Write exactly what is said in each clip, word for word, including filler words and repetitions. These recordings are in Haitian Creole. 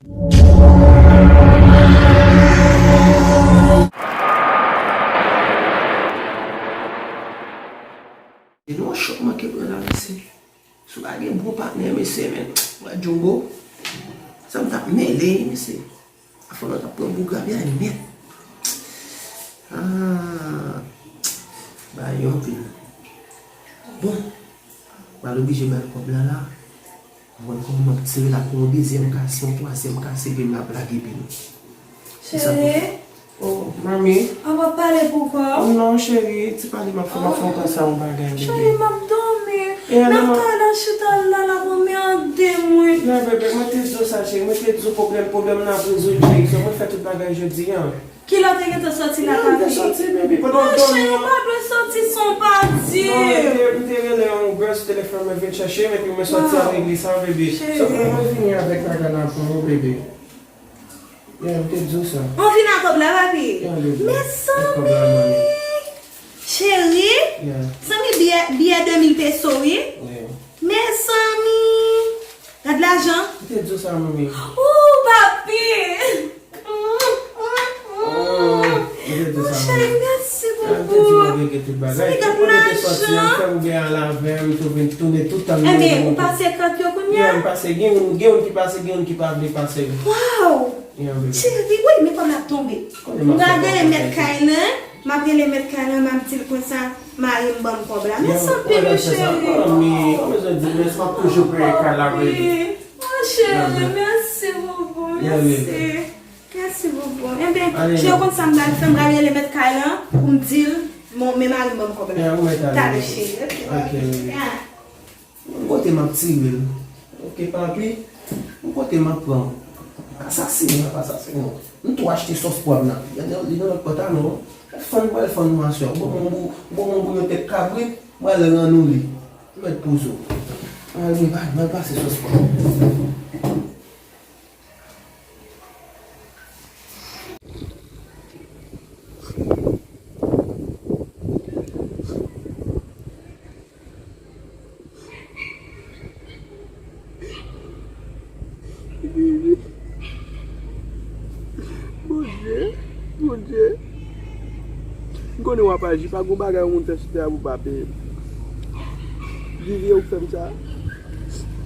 E nou chòk manke pran la, mesye. Si w pa gen bon patnè, mesye, men, wè Jumbo, sa m t ap mele, mesye. Afè w t ap pran bougra byen nèt. Ah, bagay yo anpil. Bon, m pral oblije bay kòb la la. Mwen kòman m ap tire la pou yon dezyèm kase, yon twazyèm kase, epi m ap lage pi nou. Cheri, oh, manmi. An w ap pale pou kò w? Non, cheri, ti pale m ap fè, m ap fè yon kase yon bagay, bebe. Cheri, m ap dòmi. Nan kay la chita la, la, mwen ede mwen. Non, bebe, mwen te di w sa, cheri, mwen te di w pwoblèm, pwoblèm nan ap rezoud, cheri. So, mwen fè tout bagay jodi a. Kilè w te gentan sòti la, papi? Mwen te sòti, baby, pandan w dòmi. Non, cheri, w pa dwe sòti san w pa di m. Non, m te, m te rele yon girl sou telefòn, mwen vin chèche m, epi mwen sòti al regle sa, baby. Cheri. So, mwen, mwen vini avèk bagay la pou ou, baby. Yeah, m te di w sa. Ou vin ak kòb la, papi? Yeah, baby. Mezanmi! Cheri, zanmi, biyè, biyè de mil peso, wi. Mezanmi! Gad lajan. M te di w sa, manmi. Ooh, papi! Monchè, mèsi bokou. Zanmi, gad lajan. Ebyen, ou pase kant yo kounye a? Yeah, m pase. Gen youn, gen youn ki pase, gen youn ki pa vle pase. Waw! Cheri, wi, men kòb la ap tonbe. M pral rele mèt kay lan, m ap rele mèt kay lan, m ap di l konsa, mari m ban m kòb la. Mèsi anpil, wi, cheri. Mèsi anpil, wi, cheri, mèsi bokou, mèsi. Mèsi, boubou, mèsi. Mèsi, boubou. Ebyen, cheri, ou konn sa m pral fè, m pral rele mèt kay lan pou m di l, men mari m ban m kòb la. Talè, cheri. Ok, ok. M kote m ap tire l. Ok, papi. M kote m ap pran. Asasinen, ap asasinen w. M tou achte sòs pwav nan. Li nan, li nan lòt pòt a nou. Fann, pral fann nou aswè. Ou ban m yon bou-, ou ban m yon bouyon tèt kabrit, m pral rann ou li. Ou mèt poze w. Al, m al pase sòs pwav. Bondye, Bondye. M konnen w ap aji, pa gon bagay yon moun fè sou tè a pou pa peye. Vivi, ou k fè m sa.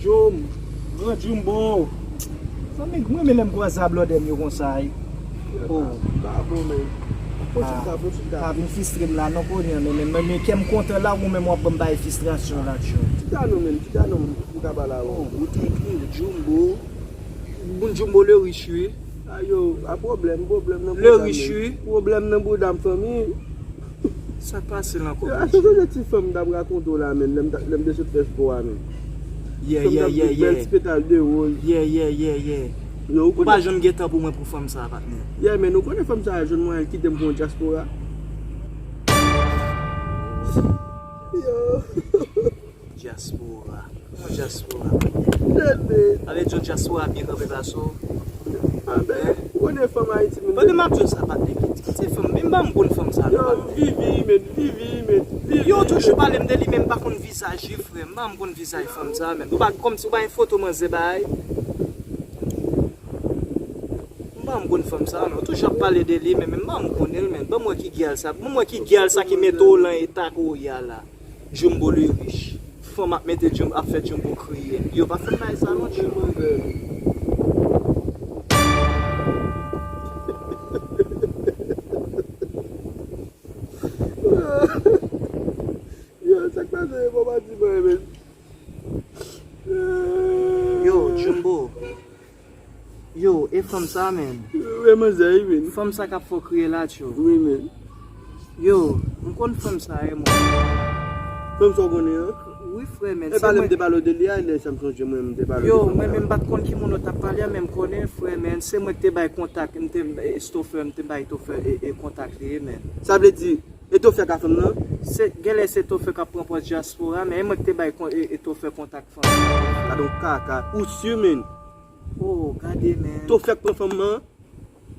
Djoum, gran Djoumbo. Zanmi, mwen renmen lè m kwaze a blòdè m yo konsa, wi. Oh. Pa bon, men. Fon ti ka, fon ti ka. Pa vin fistre m la, non, konnen, men, men, men, men kè m kontan la, ou menm w ap ban m bay fistrasyon la, Djoum. Chita non, men, chita non, m ka pale avè w. Oh, ou te ekri Djoumbo. Moun Djoumbo le rich, wi. Ayo, a pwoblèm, pwoblèm nan bouda m. Le rich, wi. Pwoblèm nan bouda m, fanmi. Sa k pase l ankò, Bondye? Aso sonje ti fanm m t ap rakonte w la, men, lè m ta, lè m te sot fè spò a, men. Yeah, yeah, yeah, yeah. Fanm t ap di bèl ti petal de woz. Yeah, yeah, yeah, yeah. Yo, ou pa janm gen tan pou mwen pou fanm sa, patnè. Yeah, men, ou konnen fanm sa jwenn mwayen l kite m pou yon dyaspora. Yo. Dyaspora. Yon dyaspora, patnè. Sa vle di yon dyaspora byen kanpe pase w. Anben, ou konnen fanm Ayiti, men. Pandan m ap di w sa, patnè, ki, ki ti fanm, men m pa konn fanm sa, non, patnè. Yo, Vivi, men, Vivi, men, Vivi. Yo toujou pale m de li, men m pa konn vizaj li, frè. M pa konn vizaj fanm sa, men. Ou pa, kòmsi ou pa gen foto manzè bay. M pa konn fanm sa, non. Toujou ap pale de li, men, men m pa konn l, men. Ban m wè ki gyal sa. Ban m wè ki gyal sa ki mete w lan eta ke w ye a la. Djoumbo le rich. Fanm ap mete Djoum-, ap fè Djoumbo kriye. Yo pa fè m bay sa non, Djoumbo. Yo, sa k pase, yo pa di mwen, men. Yo, Djoumbo. Yo, e fanm sa, men. Wi, manzè, wi, men. Fanm sa k ap fè w kriye la, tyo. Wi, men. Yo, m konn fanm sa, e mwen. Fanm sa w konnen an? Wi, frè, men. E pale m te pale w de li a, lè sa m sonje mwen, m te pale w de fanm sa. Yo, mwen menm m pa t konn ki moun w t ap pale a, men m konnen, frè, men. Se mwen ki te bay kontak, m te, e, Stofè, m te bay Tofè, e, e, kontak li, e, men. Sa vle di, e Tofè k a fanm nan? Se, genlè se Tofè k ap pran pòz dyaspora, men e mwen ki te bay kon-, e, e Tofè kontak fanm nan. Gade yon kaka. Ou si, men? Oh, gade, men. Tofè k pran fanm nan?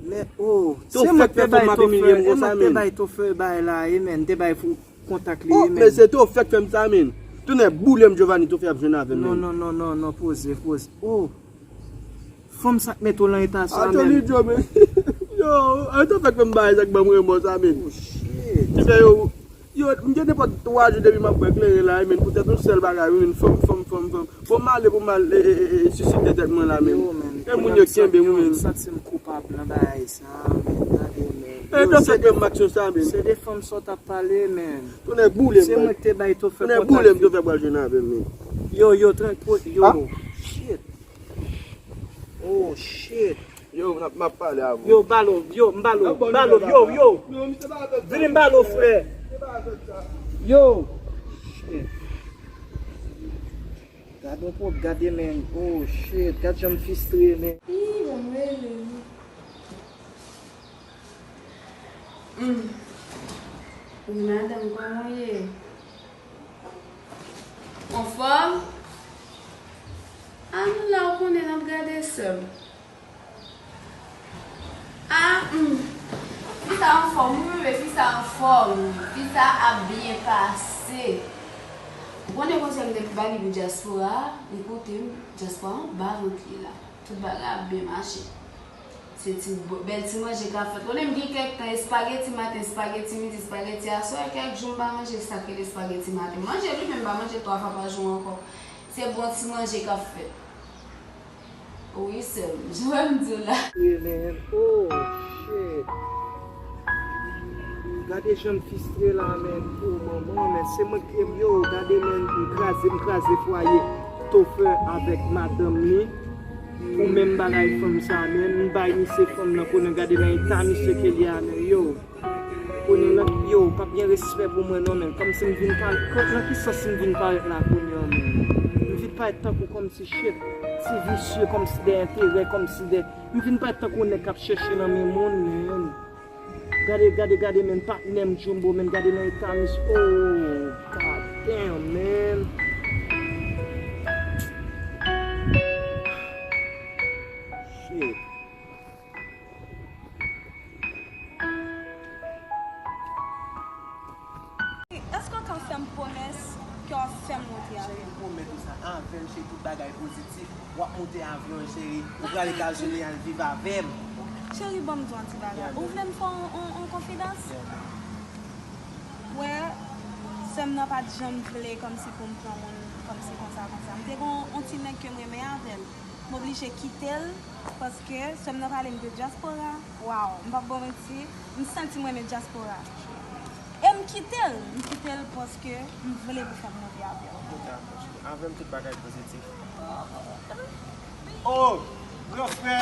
Men, oh, se mwen ki te bay Tofè, e mwen ki te bay Tofè bay la, e men, te bay fou kontak li, e men. Oh, men se Tofè k fè m sa, men. Tounen boule m, Giovanni, Tofè ap jwenn avè m, men. Non, non, non, non, non, poze, poze. Oh. Fanm sa k mete w lan eta sa, man. Anthony Joe, men. Yo, an tan fèk fè m bagay sa k ban m remò sa, men. Ki fè yo, yo, m gen nenpòt twa jou depi m ap bwè kleren la, men poutèt yon sèl bagay, wi, men fanm, fanm, fanm, fanm. Bon, m ale pou m al, e, e, e, e, sisite tèt mwen la, men. Yo, men, e moun yo kenbe m, men. M santi m koupab nan bagay sa, men. Gade, men. E yo, tan fèk fè m aksyon sa, men. Se de fanm sa w t ap pale, men. Tonnè boule m, se mwen ki te bay Tofe kontak li. Tonnè boule m, Tofe pral jwenn avè m, men. Yo, yo, trank-, yo. Shit. Oh, shit. Yo, m ap, m ap pale avè w. Yo, balo, yo, m balo, balo, yo, yo. Vini m balo, frè. Yo. Shit. Gade yon pwòp, gade, men. Oh, shit. Gade jan m fistre, men. Ih, bon, men, men. Hmm. Wi, madanm, kòman w ye? Anfòm? A nou la, ou konnen n ap gade sè m. A, hmm. Fi sa anfòm, wi, men fi sa anfòm. Fi sa ap byen pase. Ou konnen konsèy m te ba li pou dyaspora a, li koute m, dyaspora anba vant li la. Tout bagay ap byen mache. Se ti bo-, bèl ti manje k ap fèt. Konnen m gen kèk tan espageti maten, espageti midi, espageti aswè, kèk jou m pa manje sa k rele espageti maten. M manje l wi, men m pa manje twa fwa pa jou ankò. Se bon ti manje k ap fèt. Wi, sè m, jan m di w la. Yeah, man. Oh, shit. Gade jan m fistre la, man. Oh, manman, man. Se mwen k, yo, gade, man. M kraze, m kraze fwaye Tofe avèk madanm li. Pou menm bagay fanm sa, men m bay misye fanm nan konnen gade nan eta misye ke li a, men yo. Konnen nan, yo, p ap gen respè pou mwen non, men kòmsi m vin parèt, kòm nan ki sans m vin parèt la kounye a, men. M vin parèt tankou kòmsi shit, ti visye, kòmsi de enterè, kòmsi de, m vin parèt tankou nèg k ap chèche nan men moun, men. Gade, gade, gade, men, patnè m Jumbo, men, gade nan eta misye. Oh, god damn, man. Shit. Èske w ka fè m pwomès ke w ap fè m monte avyon? Cheri, m pwomèt ou sa. Avè m, cheri, tout bagay pozitif. W ap monte avyon an, cheri. Ou prale Etazini al viv avè m. Cheri, ban m di w yon ti bagay. Ou vle m fè w yon, yon, yon konfidans? Ou wè, sè m nan pa t janm vle kòmsi pou m pran moun kòmsi konsa, konsa. M te gen yon, yon ti nèg ke m renmen avè l. M oblije kite l, paske sè m nan pale m de dyaspora. Waw, m p ap ba w manti, m santi m renmen dyaspora. E m kite l, m kite l paske m vle pou fè m monte avyon. Avè m tout bagay pozitif. Oh, gran frè!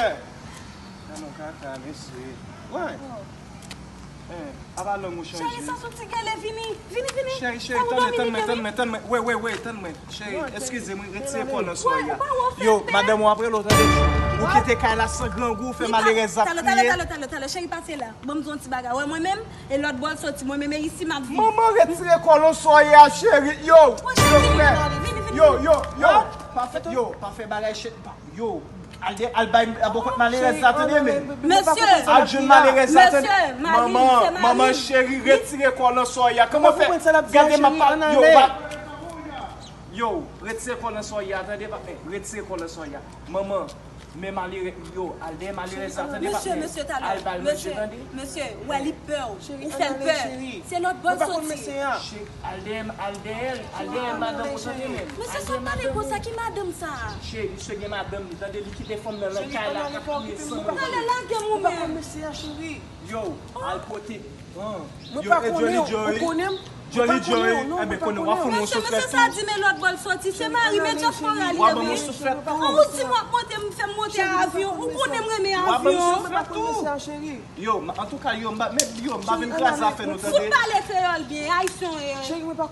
Nan non kaka, mesye. Why? Eh, apa lang ou chanje? Cheri, sa sou ti gele, vini, vini, vini. Cheri, cheri, tann mwen, tann mwen, tann mwen, tann mwen. Wè, wè, wè, tann mwen. Cheri, eskize m, wi, retire kò nan sòy a. Yo, madanm ou ap rele w, tande. Ou kite kay la san grangou, fè malerèz la ap kriye. Talè, talè, talè, talè, cheri, pase la. Ban m di w yon ti bagay. Wè mwen menm, e lòt bò l soti, mwen menm, e isi m ap viv. Manman, retire kò nan sòy a, cheri. Yo, yo, frè. Yo, yo, yo. Pa fè, yo, pa fè bagay, cheri. Yo, al de, al bay, al bò kot malerèz la, tande, men. Mesye, al jwenn malerèz la, tande. Mesye, manman, manman cheri, retire kò nan sòy a. Kòman fè? Gade, m ap pa, yo, pa, yo, retire kò nan sòy a, tande, patnè. Retire kò nan sòy a. Manman, men malerèz, yo, al dèyè malerèz la, tande, patnè. Al ba l manje, tande. Mesye, wè li pè w, ou fè l pè. Se lòt bò l soti. Che-, al dèyè, al dèyè, al dèyè madanm ou, tande, men. Mesye, sa w pale konsa, ki madanm sa? Che, misye gen madanm li, tande, li kite fanm nan nan kay la k ap kriye san move. Talè lage m ou menm. Yo, al pote. Yo, e Jolly Joy. Jolly Joy, enben konnen w ap fè yon souflèt tou. Mesye, mesye sa di men lòt bò l soti, se mari, men dyaspora li ye, wi. An, ou di m w ap monte, m fè m monte avyon, ou konnen m renmen avyon. Yo, m, antouka, yo, m pa, men, yo, m pa vin kraze afè nou, tande. Fout pale kreyòl byen, ayisyen w ye.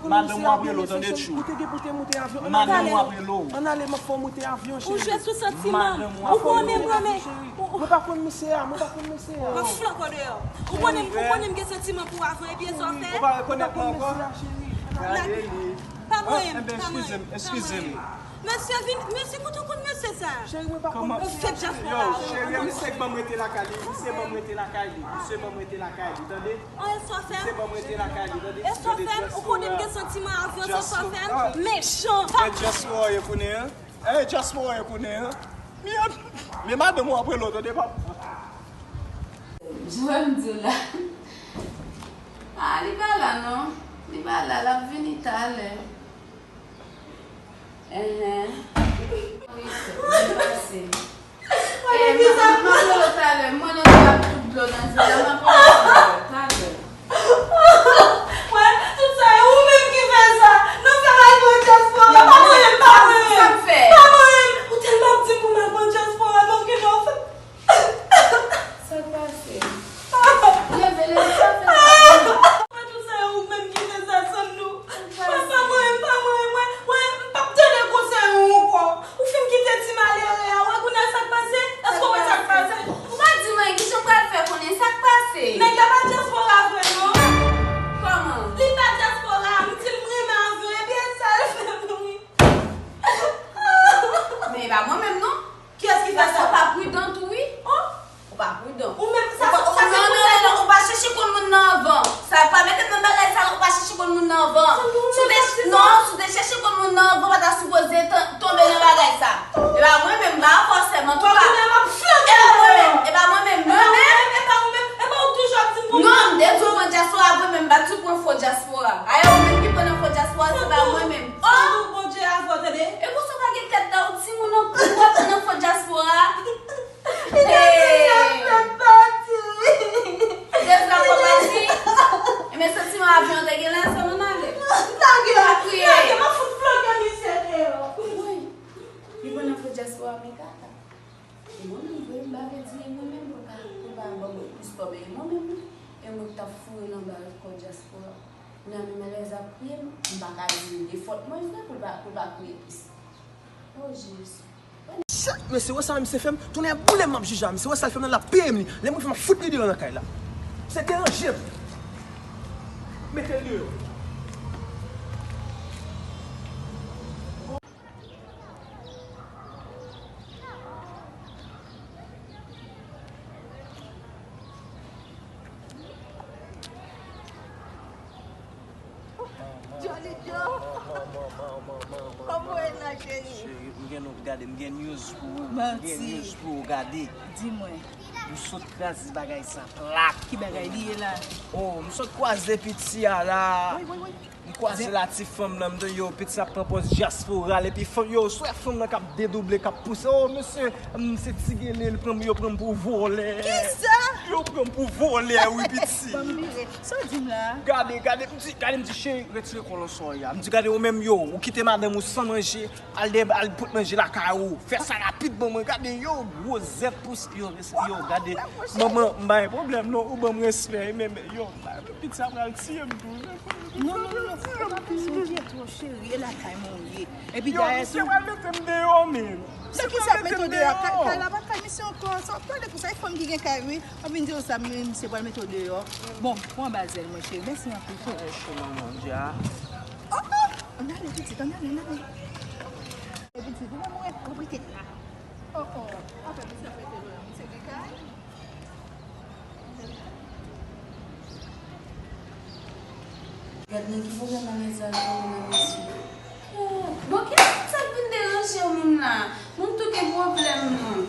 Madanm w ap rele w, tande, tchou. Ou te gen pou te monte avyon. Madanm w ap rele w. Ann ale, m ap fè w monte avyon, cheri. Ou jwe sou santiman m. Ou konnen m renmen. Mwen pa konn mesye a, mwen pa konn mesye a. W ap flanke w deyò. Ou konnen, ou konnen m gen santiman pou w avyon, ebyen sa w fè? Ou pa rekonèt mwen ankò? Gade li. Pa manyen m, pa manyen m. Mesye, vin, mesye, kote w konn mesye sa? Cheri, mwen pa konn mesye a, cheri. Yo, cheri, misye k ban m rete lakay li, misye ban m rete lakay li, misye ban m rete lakay li, tande? An, e sa w fè m? Misye ban m rete lakay li, tande? E sa w fè m? Ou konnen m gen santiman avyon, se sa w fè m? Mechan! E dyaspora yo konnen, an? E dyaspora yo konnen, an? Men madanm ou ap rele w tande, papa. Jan m di w la. Ah, li pa la non. Li pa la, l ap vini talè. Enhen. Wi, sè, byen pase. Eh, m ap rele w talè. Mwen nan ap tout dlo nan zye a, m ap rele w talè. Wè, tout sa e ou menm ki fè sa. Nou fè m al pran dyaspora. Pa mwen menm, pa mwen menm. Sa m fè? Pa mwen menm. Ou tèlman ap di m pou m al pran dyaspora, donk ki lè w fè. Sa k pase? Leve, leve, pa fè sa. Mwen tout sa e ou menm ki fè sa, Sandou. Mwen pa mwen, pa mwen, mwen, mwen, m p ap tande konsèy ou ankò. Ou fin kite ti malere a, wè kounye a sa k pase? Èske w wè sa k pase? Ou pa di mwen kijan m pral fè konnen sa k pase. Nèg la pa dyaspora vre non. Kòman? Li pa dyaspora, m di l m renmen avè w, epi e sa l fè m wi. Men e pa mwen menm non. Kiyès ki fè sa? Ou pa pridan tou wi. Oh! Ou pa pridan. Ou menm sa, sa se non, non, non, non, ou pa chèche konn moun nan anvan. Sa pa mete m nan bagay sa, ou pa chèche konn moun nan anvan. Sou de, non, sou de chèche konn moun nan anvan, ou pa ta sipoze tan- tonbe nan bagay sa. E pa mwen menm, m pa fòseman, tou pa. E pa mwen menm, e pa mwen menm, mwen menm. E pa ou menm, e pa ou toujou ap di m pou non, m te di w pran dyaspora vre, men m pa t di w pran fo dyaspora. Ayè, ou menm ki pran nan fo dyaspora, se pa mwen menm. Oh! Bondye avè w, tande. E konsa w pa gen tèt la, ou timoun anpil, w ap pran nan fo dyaspora. Li te deja fèk pati. Deja fèk pati? Ebyen, santiman avyon te gen la, sa nou ale. Lage, pa kriye. Lage, m ap fout floke misye deyò. Woy, li pran nan fo dyaspora, men kaka. E mwen menm vre, m pa vle di e mwen menm pou l pa, pou l pa ban mwen plis kòb, e mwen menm wi. E mwen k t ap foure nan bal kò dyaspora. Kounye a menm lè z ap kriye m, m pa ka di e fòt mwen vre pou l pa, pou l pa kriye plis. Oh Jezi. Chak mesye wè sa misye fè m, tonnè boule m ap jije a misye, wè sa l fè m nan l ap peye m li. Lè mwen fè m ap fout li deyò nan kay la. Misye deranje m. Mete l deyò. Jolly Joe. Kòman w ye la, cheri? Cheri, m gen nou, gade, m gen news pou ou. M gen news pou ou, gade. Di mwen. M sot kraze bagay sa plat. Ki bagay li ye la? Oh, m sot kwaze piti a la. Wi, wi, wi. M kwaze la ti fanm nan, m di yo, piti sa ap pran pòz dyaspora l, epi fanm, yo, sou wè fanm nan k ap dedouble, k ap pouse. Oh, mesye, m, se ti gele, l pran m, yo pran m pou vòlè. Kisa? Yo pran m pou vòlè, wi, piti. Ban m vire. Sa w di m la? Gade, gade, m di, gade, m di, cheri, retire kòlòs ou a. M di, gade, ou menm, yo, ou kite madanm ou san manje, al de, al pot manje lakay ou. Fè sa rapid ban mwen. Gade, yo, gwo zèt pou, yo, yo, gade. Manman, m bay pwoblèm, non, ou ban m respè, men, men, yo, m bay, piti sa pral tiye m tou. Non, non, non, non, fò pa pase yon pye twò, cheri, e lakay mwen ou ye. Epi dayè tou. Yo, misye pral mete m deyò, men. Misye pral mete m deyò. Kay, kay la pa kay misye ankò. Sa w pale konsa, e fanm ki gen kay, wi. W ap vin di yo sa, men misye pral mete w deyò. Bon, pran anba zèl mwen, cheri. Mèsi anpil, cheri. Ay, cheri, manman, dja. Oh, oh! Ann ale, pitit, ann ale, ann ale. E pitit, ou menm, ou ret, ou ret la. Oh, oh. Apre, misye ap mete l deyò, misye gen kay. Gad nan ki pwoblèm Alèz al konnen nan mesye. Oh, bon, ki sa k vin deranje moun la? Moun tou gen pwoblèm, non.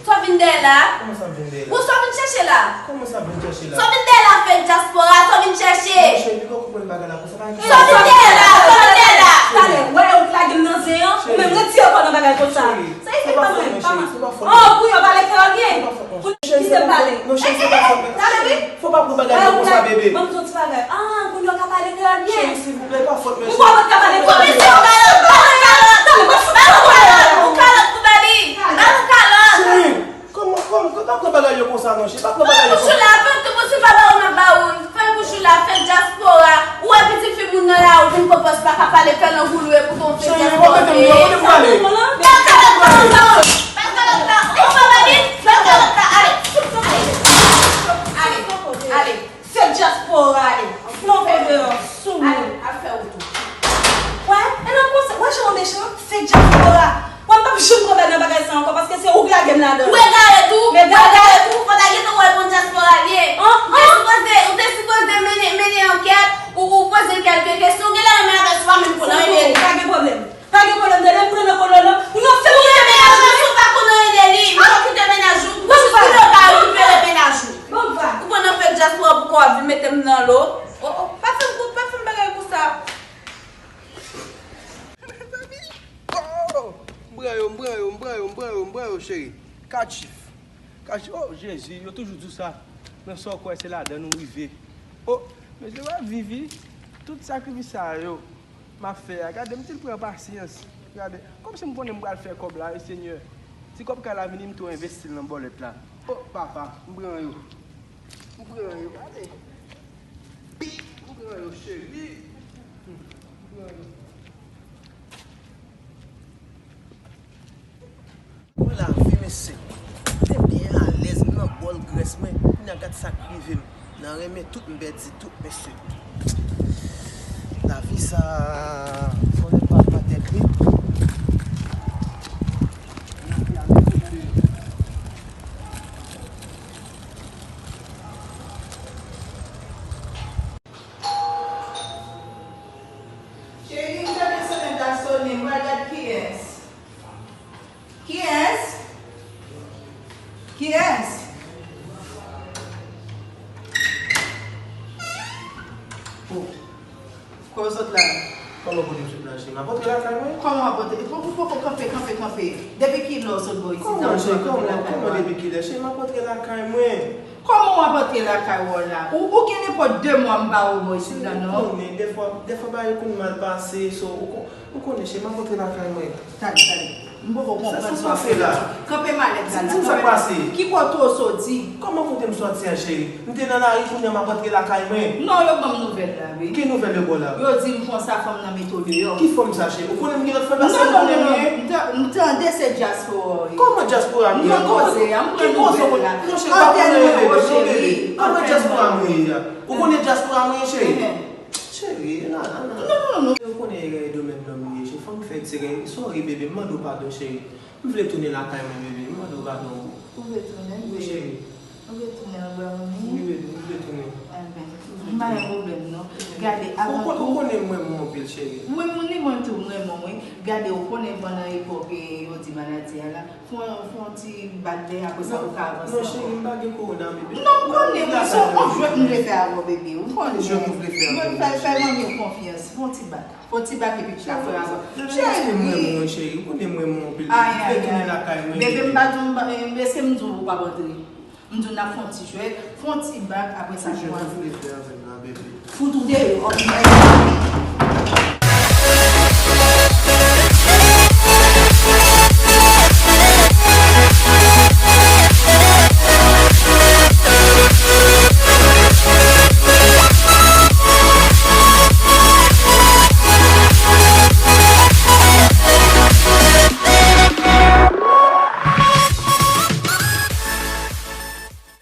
Sa w vin dèyè la? Kòman sa m vin dèyè la? Bon, sa w vin chèche la? Kòman sa m vin chèche la? Sa w vin dèyè la, fèk dyaspora, sa w vin chèche? Monchè, epi w konprann bagay la konsa, pa gen. Sa w vin dèyè la? Sa w vin dèyè la? Talè, wè, ou lage m nan zen an, ou menm retire kò w nan bagay konsa. Cheri, se pa fòt mwen, cheri, se pa fòt mwen. Oh, pou yo pale kreyòl byen. Pou kite m pale. Non, cheri, se pa fòt mwen. Talè, wi. Fò pa pran bagay yo konsa, bebe. Ban m di w ti bagay. Ah, kounye a w ka pale kreyòl byen. Cheri, silvouplè, pa fòt mwen, cheri. Poukisa w pa pale kreyòl byen? Ou kalòt, ou kalòt, ou kalòt, ou kalòt pou Bali. Ba l kalòt. Cheri, kòman, kòman, pa pran bagay yo konsa non, cheri, pa pran bagay yo konsa. Fè l pou Joula, fè l pou si pa ba ou n ap ba ou, fè l pou Joula, fè l dyaspora. Ou wè pitit fi moun nan la, ou vin pran pòz pa ka pale, fè l angoulwe pou ton fè dyaspora. Cheri, ou mete m deyò, kote pou ale? Ba l kalòt la, ba l kalòt la, ou pa Bali, ba l kalòt la, ale, ale, ale. Fèk dyaspora, ale. Flonpe deyò, sou moun. Ale, al fè wout ou. Wè, e nan konsa, wè jan w mechan, fèk dyaspora. Wè, m p ap Janm pran bal nan bagay sa ankò, paske se ou k lage m ladan. Ou egare tou, ou egare tou, fò ta gentan wè bon dyaspora l ye. Ou te sipoze, ou te sipoze mennen, mennen ankèt, ou, ou poze l kèlke kesyon, ou genlè renmen avè l, se pa menm konnen ede li. Pa gen pwoblèm. Pa gen pwoblèm, tande, m pran nan kolo nan. Ou nan fè ou kite mennaj ou, si w pa konnen ede li, ou kite mennaj ou, ou si w pa rekipere mennaj ou. Ou pran nan fè dyaspora pou kò w ap vin mete m nan lo. Oh, oh, pa fè m kou, pa fè m bagay konsa. Oh! M pran yo, m pran yo, m pran yo, m pran yo, m pran yo, cheri. Kat chif. Kat chif. Oh, Jezi, yo toujou di w sa. Nan sa w kwè, se ladan nou rive. Oh, mesye, wè, Vivi, tout sakrifis sa yo m ap fè a, gade, m di l pran pasyans. Gade, kòmsi m konnen m pral fè kòb la, wi, Senyè. Ti kòb kay la vini, m tou envesti l nan bòlèt la. Oh, papa, m pran yo. M pran yo, gade. Pi, m pran yo, cheri. Hmm, m pran yo. Mwen lavi, mesye. M te byen alèz, m nan bòl grès mwen. Kounye a, gad sa k rive m. Nan renmen tout, m pèdi tout, mesye. Lavi sa, fò nèg pa pran tèt li. Cheri, m tande sonèt la sonnen, m pral gad kiyès. Kiyès? Kiyès? Oh. Kòman w sot la? Kòman kote m sot la, cheri? M ap antre lakay mwen. Kòman w ap antre? Ou poko kanpe, kanpe, kanpe. Depi kilè w sot bò isit la, ou poko lakay mwen? Kòman, cheri? Kòman, kòman depi kilè? Cheri, m ap antre lakay mwen. Kòman w ap antre lakay ou la? Ou, ou gen nenpòt de mwa m pa wè w bò isit la, non? Ou konnen, dèfwa, dèfwa bagay yo konn mal pase, so, ou kon-, ou konnen, cheri, m ap antre lakay mwen. Tande, tande. M poko konprann sa w ap fè la. Kanpe malèt la, kanpe. Di m sa k pase. Ki kote w soti? Kòman kote m soti a, cheri? M te nan lari, kounye a m ap antre lakay mwen. Non, yo ban m nouvèl la, wi. Ki nouvèl yo ba w la? Yo di m konsa fanm nan mete w deyò. Ki fanm sa, cheri? Ou konnen m gen lòt fanm la, se ou konnen m ye? Non, non, non, non. M ta-, m tande se dyaspora w ye. Kòman dyaspora m ye? M nan koze a, m pran nouvèl la. Non, cheri, pa konnen yo, bebe, non, bebe. Kòman dyaspora m ye a? Ou konnen dyaspora m ye, cheri? Cheri, la, la, la. Non, non, non. Ou konnen erè domèn nonm li ye, cheri. Fò m fè ti erè. Sorry, bebe, m mande w padon, cheri. M vle tounen lakay mwen, bebe. M mande w padon. Ou vle tounen? Wi, cheri. Ou vle tounen anba manmi? Wi, bebe, m vle tounen. Enben, m pa gen pwoblèm, non. Gade, avan tou. Ou konnen m renmen w anpil, cheri. Mwen, mwen, mwen tou, m renmen w, wi. Gade, ou konnen pandan epòk, eh, yo di maladi a la, fè yon, fè yon ti bak dèyè, apre sa, ou ka avanse ankò. Non, cheri, m pa gen kowona, bebe. Non, m konnen, wi, se yon jwèt m vle fè avè w, bebe. Ou konnen. Jwèt ou vle fè avè m? Mwen fè, fè manmi w konfyans. Fè yon ti bak. Fè yon ti bak epi chak fwa avan. Cheri. Ou konnen m renmen w, cheri. Ou konnen m renmen w anpil. Ayen, ayen, ayen. Bebe, m pa di w, m pa, èske m di w ou p ap antre? M di w n ap fè yon ti jwèt, fè yon ti bak, apre sa, nou antre. Ki jwèt ou vle fè avè m la, bebe? Fout ou deyò, nèg.